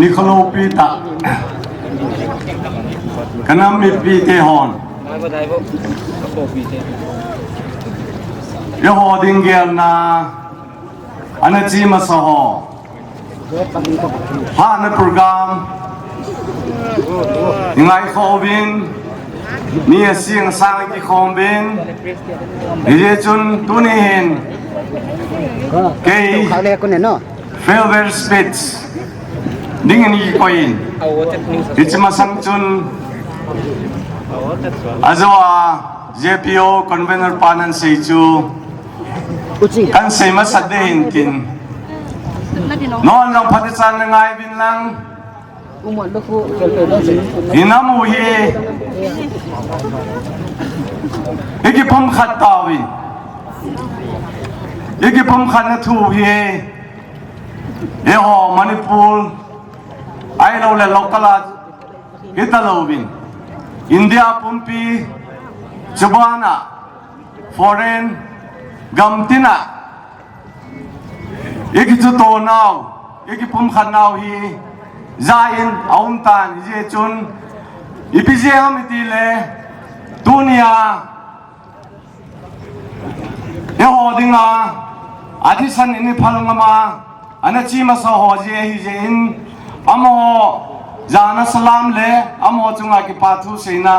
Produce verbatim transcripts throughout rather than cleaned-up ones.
Nikho loupi tah. Ka nam mipite hon, eiho ding gelna ana che masa ho, hahna program i ngaikhoh uvin, mi asang asang kikhom uvin, hijeh chun tuni hin kei farewell speech dingin i koi in, hiche masang chun ajo a J P O convener pan ahin sei chu kahin sei masat ding ahin tin, nangho jong phatechan na ngai uvin lang. I nam u hi i kipumkhat tauvin, i kipumkhatna thu hi eiho Manipur ahilouleh local a hita louvin, India pumpi, chubanah foreign gamtin a i kichuto nau, i kipumkhat nau hi ja in aum tan, hijeh chun ipi jeh ham itile tunia eiho dinga athisan in i phal ngam a ana che masa ho jeh ahi jeh in, amaho jana salam le amaho chunga kipa thu seina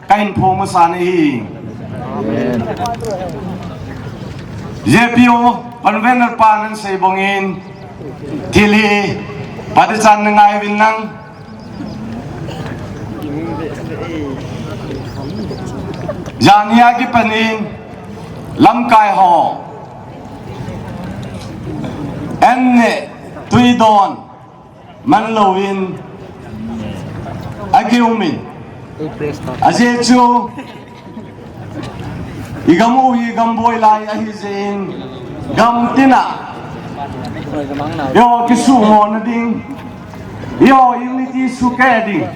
kahin phong masa ahi. J P O convener pan ahin sei bangin, thil hi phatechan na ngai uvin lang. Janhi a kipanin lamkai ho an neh tui don man louvin akiumin, ajeh chu i gam u hi gam boi lai ahi jeh in, gamtin a eiho kisumona ding, eiho unity sukeh ding,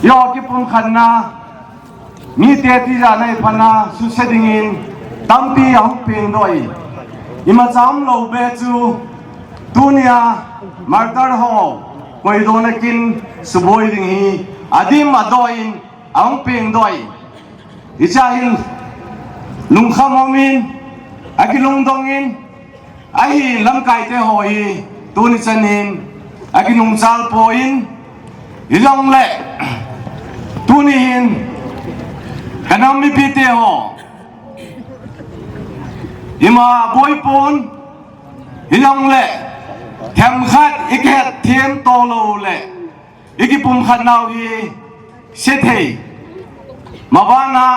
eiho kipumkhatna, mite tijat a i phatna suse dingin tampi ahung pengdoh in, imacha umlou be chu tunia martyr ho koidon a kin suboi ding hi adim adoh in ahung pengdoh in, hichea hin lungkham umin, akilungdong in, ahin lamkaite ho hi tuni chanin akinungchal poi, hijongle tuni hin ka nam mipite ho ima boi pon, hijongle themkhat i kihetthem to lou le i kipumkhat nau hi sethei, mabana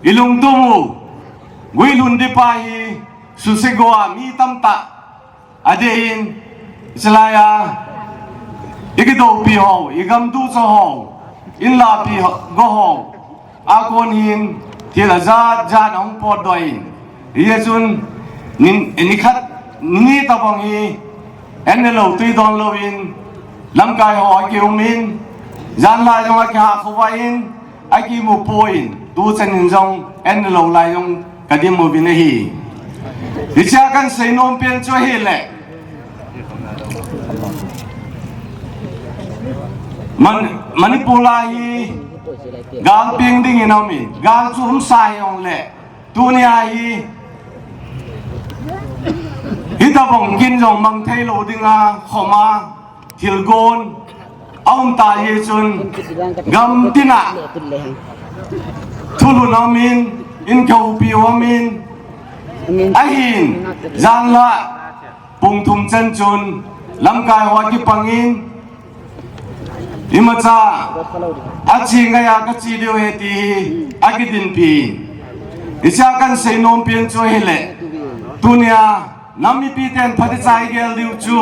i lungtup u guilhun ding pa hi suse go a mi tamtah adeh in, chulaiya i kidoupi ho, i gam ducha ho, i lapi ho, go ho a kon hin thil ajat jat ahung potdoh in, hijeh chun ni, nikhat ni tabang hi an ne lou tui don louvin lamkai ho akiumin, janlhah jong akihah khovah in, akimu poi, tuchan in jong an ne lou lai jong kadim uvin ahi. Hichea kahin seinom pen chu ahile, Man, Manipur a hi gal peng dingin aumin, gal chu umsa hijongle tunia hi hitabang kin jong mang theilou dinga khoma thilgon aum ta jeh chun, gamtin a thulhun aumin, in kihoupi aumin, ahin janlhah pung thum chan chun lamkai ho akipangin, imacha ache ngaiya kache diu ahi ti hi akidinpi. Hichea kahin seinom pen chu ahile, tunia nam mipiten phatecha i gel diu chu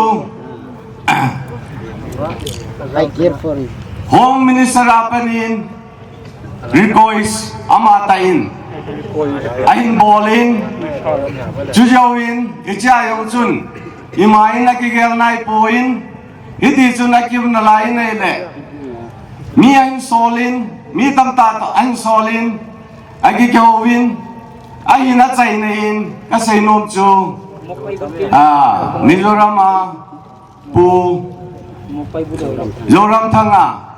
Home Minister a panin request amatah in ahin bolin, chujouvin hichea jong chun ima in akigel naipon, hitichun akiumna lai in ahile, mi ahin solin, mi tamtah toh ahin solin, akikihouin, ahin achaina in kaseinom chu, a, Mizoram a Pu Zoramthanga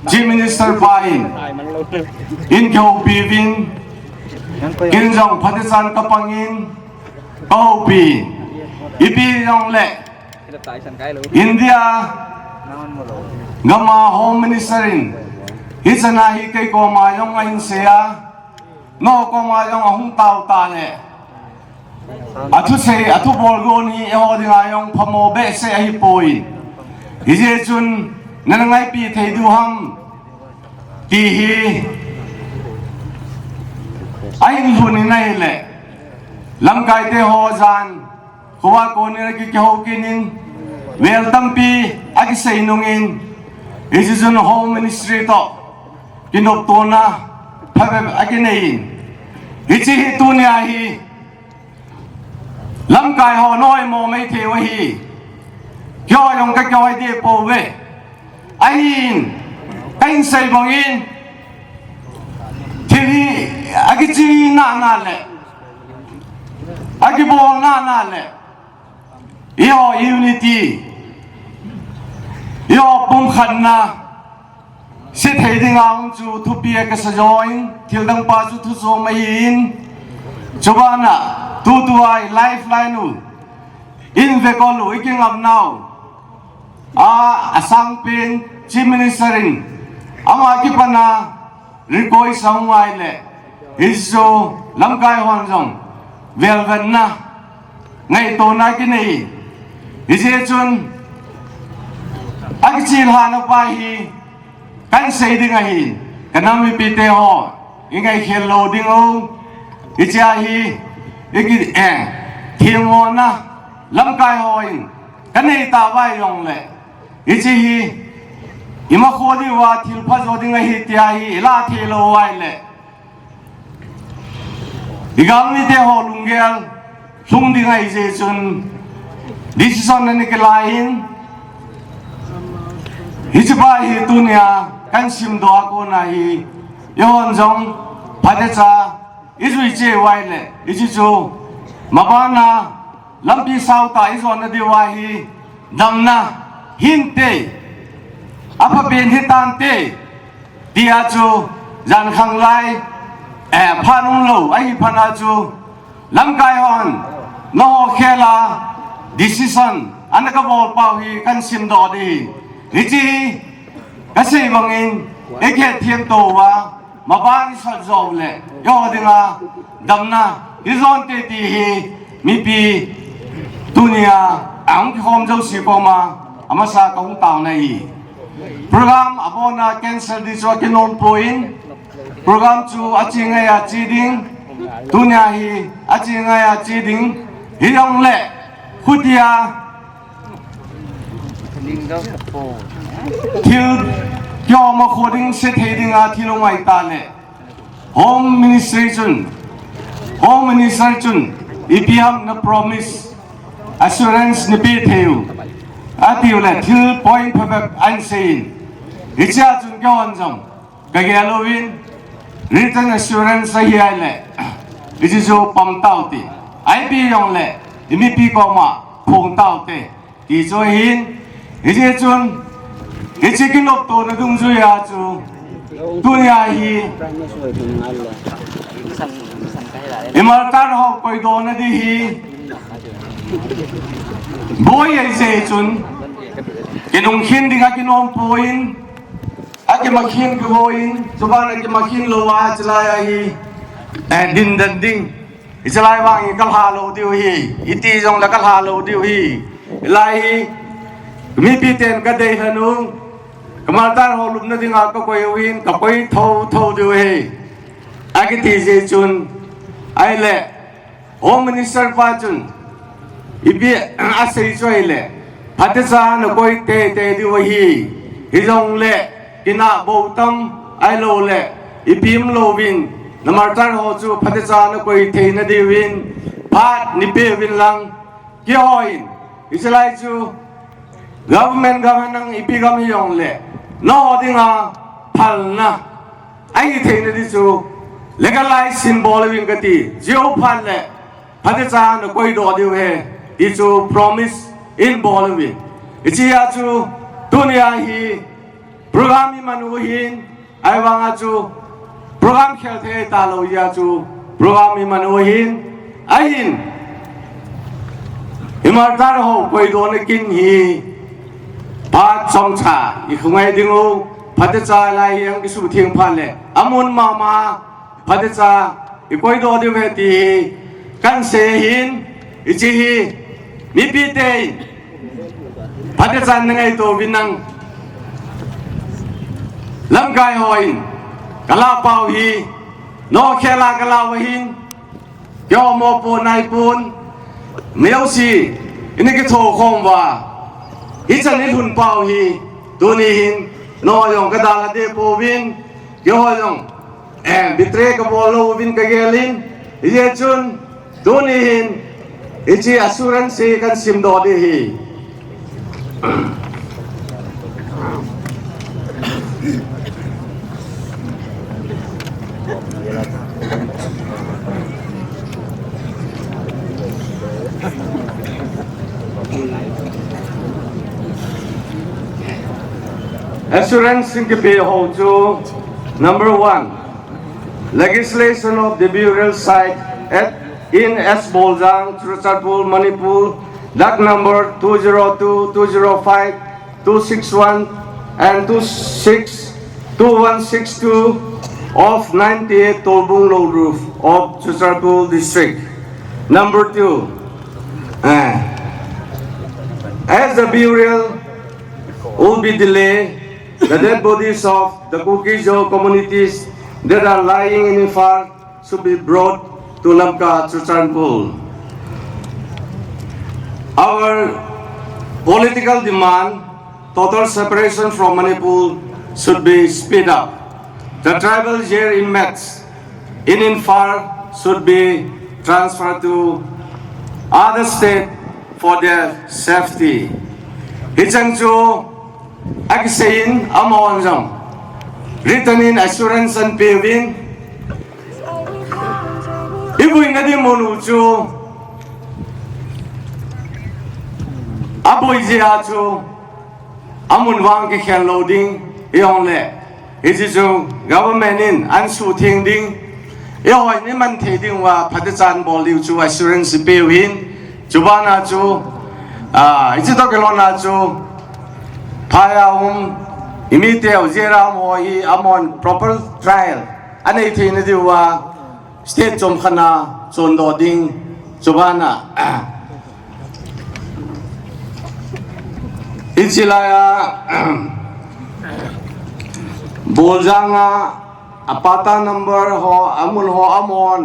Chief Minister pa in, in kihoupi uvin, ken jong phatechan kapang in, kahoupi in. Ipi jongle India gama Home Minister in, hichan a hi kei koma jong ahin sei a, nangho koma jong ahung tao tah le, athusei, athubol gon hi eiho dinga jong phamo behseh ahipoi. Hijeh chun nana ngaipi thei diu ham ti hi ahin lhun in ahile, lamkaite ho jan khovah konin akikihou kit in, vel tampi akisei nung in, hiche chun Home Ministry toh kinoptona phabep akinei in, hiche hi tunia hi lamkai ho nahoimo maithei u ahi. Kihoi jong kakihoi deh pouve. Ahin, kahin sei bangin, thil hi akichi nana le, akibol nana le, eiho unity, eiho pumkhatna sethei dinga um chu thupi a kasa join, thildang pa chu thuchom ahin, chubana tutua i lifeline u, in vekol u, ikingapnau a, asangpen Chief Minister in ama kipana request ahung ahile, hichu lamkai hon jong velvetna, ngaitona kinei. Hijeh chun akichilhahna pa hi kahin sei ding ahin, kanam mipite ho, ingaikhel lou diu, hichea hi iki, eh, themgona lamkai hon kanei tauva jongle, hiche hi imakho diuva thilpha jo ding ahi tia hi ilah thei lou uva ahile, igalmite ho lunggel lhung ding ahijeh chun decision ana kilai in, hiche pa hi tunia kahin simdoh a kona hi eihon jong phatecha ijui cheh uva ahile, hiche chu mabana lampi saotah ijonna diuva hi damna hinte, aphapen hitante tia chu jankhang lai, eh, phat umlou ahi phatna chu lamkai hon nangho khela decision ana kabol pau hi kahin simdoh ding. Hiche hi kasei bangin, ikhet themto uva, maban isat jou le eiho dinga damna ijonte ti hi mipi tunia ahung kikhom jouse koma amasa kahung taona ahi. Program abona cancel ding chu akinom poi, program chu ache ngaiya che ding, tunia hi ache ngaiya che ding, hijongle khutia thil kiho makho ding, sethei dinga thil um ahitah le, Home Ministry chun, Home Minister chun ipi ham na promise, assurance napeh thei u, atiu le thil point phabep ahin sei in, hichea chun keihon jong kagel uvin, written assurance ahi ahile, hiche chu pang taute, ipi jongle imipi koma phong taute ti chu ahin, hijeh chun hiche kinoptona dungjuia chu tunia hi imartar ho koidohna ding hi boi ahijeh chun kinungkhen dinga kinom poi, akimakhen kiboi in, chuban akimakhen louva hichelai a hi, eh, dindan ding, hichelai vang hi kalha lou diu ahi, iti jongle kalha lou diu ahi. Hilai hi mipiten kadei lhanu, kamartar ho lupna dinga kakoi uvin, kakoi thouthou diu ahi, akiti jeh chun, ahile Home Minister pa chun ipi asei chu ahile, phatecha nakoi teitei diu ahi, hijongle kinah bou tam ahiloule ipi umlouvin, namartar ho chu phatecha nakoi theina diuvin phat neipeh uvin lang, keiho in hichelai chu government gam henlang ipi gam hijongle nangho dinga phalna ahi theina ding chu legalize in bol uvin kati, jeh u phat le phatecha nakoidoh diu ahi ti chu promise in bol uvin. Hichea chu tunia hi program iman u hin, ahivanga chu program khel thei talou jeh a chu program iman u hin, ahin, i martyr ho koidohna kin hi phat chomcha i khongai ding u, phatecha lai hi ang kisuhtheng phat le amun mama phatecha i koidoh diu ahi ti hi kahin sei ahin, hiche hi mipite in phatechan na ngaito uvin lang. Lamkai hon kalah pau hi nokhel a kalah u ahin, keiho mopo naipon, mi jouse in kitho khom uva hichan i lhun pau hi, tuni hin nangho jong kadalha deh pouvin, keiho jong, eh, betray kabol lou uvin kagelin, hijeh chun tuni hin hiche assurance hi kahin simdoh ding ahi. Assurance in kipe ho chu, number one, legislation of the burial site at, in S Boljang, Churachandpur, Manipur, dag number two zero two, two zero five, two six one and two six, two one six two of ninety-eight Tolbung Loruf of Churachandpur district. Number two, eh, as the burial will be delayed, the dead bodies of the Kuki-Zo communities that are lying in Imphal should be brought to Lamka, Churachandpur. Our political demand, total separation from Manipur, should be speed up. The tribal jail inmates in Imphal should be transferred to other state for their safety. Hichan chu akiseiyin amahon jong written in assurance ahin peuvin, iboina ding mun u chu aboi jeh a chu amun vang kikhel lou ding, ijongle hiche chu government in ahin suhtheng ding, eiho in iman thei ding uva phatechan bol diu chu assurance ipeu hin, chubana chu, ah, hiche toh kilhonna chu phai a um, imiteu jail a um ho hi amahon proper trial anei theina diuva state chomkhat a chondoh ding, chubana hiche laiya Boljang a, a patta number ho, amun ho, amahon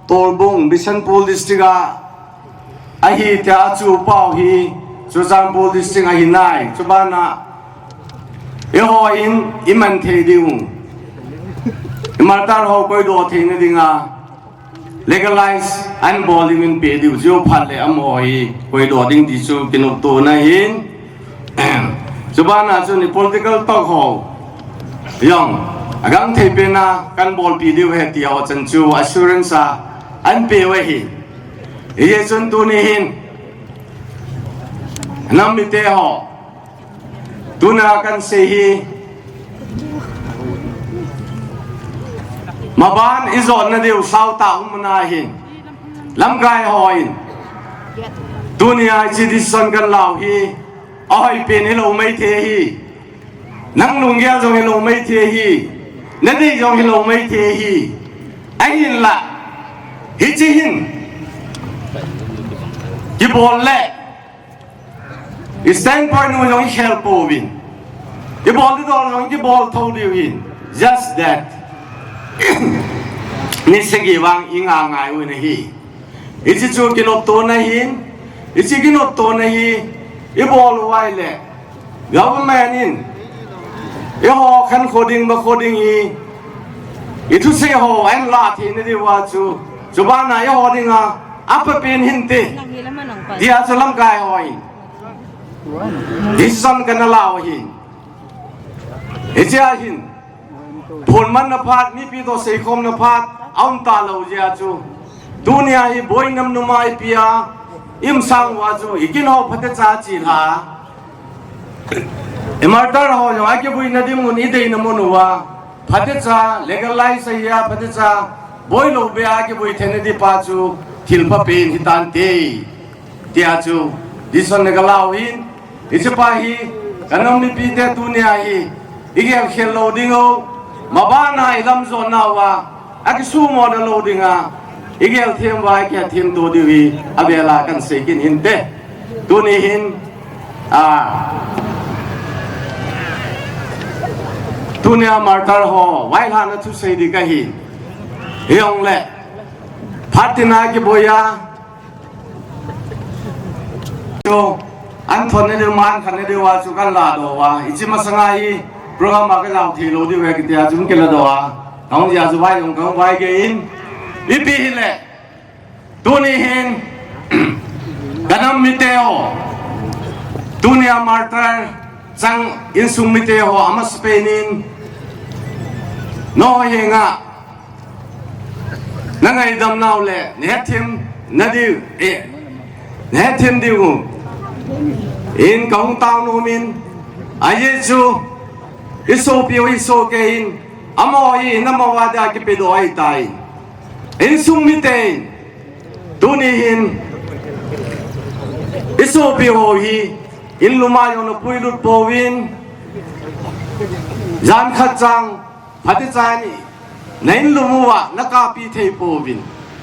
Tolbung, Bishnupur district a ahi tia achu pau hi Churachandpur district ahi nai, chubana eiho in iman thei diu, i martyr ho koidoh theina dinga legalize ahin bol ding in pe diu, jeh phat le amaho hi koidoh ding ti chu kinoptona ahin. Chubana chun i political talk ho jong agangthei pen a kahin bolpi diu ahi ti ho chan chu assurance a ahin peuve ahi. Hijeh chun tuni hin nam mite ho, tuna kahin sei hi, maban ijotna diu sautah um nahin, lamkai hon tunia hiche decision kahin lau hi ahoi pen hilou maithei ahi. Nang lunggel jong hilou maithei ahi, nadei jong hilou maithei ahi. Ahinla hiche hin kibol le i standpoint u jong ikhel pouvin, ibol ding dol jong kibol thou diu ahin. Just that, ni sagi vang inga ngai uvin ahi. Hiche chu kinoptona ahin, hiche kinoptona hi ibol uva ahile government in eiho khankho ding, makho ding hi, i thusei ho ahin lah theina diuva chu, chubana eiho dinga aphapen hinte tia chu lamkai hon decision kana lau ahin. Hichea hin phonmanna phat, mipi toh seikhomna phat aum talou jeh a chu, tunia hi boina nomnom a ipi a i um sang uva chu i kin ho phatecha chelha, I martyr ho jong akivuina ding mun, ideina mun uva, phatecha legalize ahi a, phatecha boilou beh a kivui theina ding pa chu thil phapen hitante, tia chu decision le kalau hin, hiche pa hi, kanam mipite tunia hi, igel khel lou ding u, mabana ilam jonna uva, akisumona lou dinga, igel them uva, ikihet them to diu hi, avela kahin sei kit hinte. Tuni hin, a, tunia martyr ho vailhahna thusei ding kahi. Hijongle, phat tina kiboi a, chu, an thonna diu, man khanna diu a chu kahin ladoh uva. Hiche masanga hi, program a kajao thei lou diu ahi kitia chu kahin ladoh a. Kahung jeh a chu vai jong kahung vai kei in. Ipi hile, tuni hin, kanam mite ho, tunia martyr chang insung mite ho, amasapen in, nangho henga, nangaidam nau le, nahethem nadiu, eh, nahethem diu in kahung tao nom in, ajeh chu, isopi u isoh kei in, amaho hi, namaho a dia kipedoh ahitai. Insung mite in, tuni hin, isopi ho hi, in lum a jong napuilut pouvin, jan khat chang, phatecha ni, na in lum uva, nakahpi thei pouvin.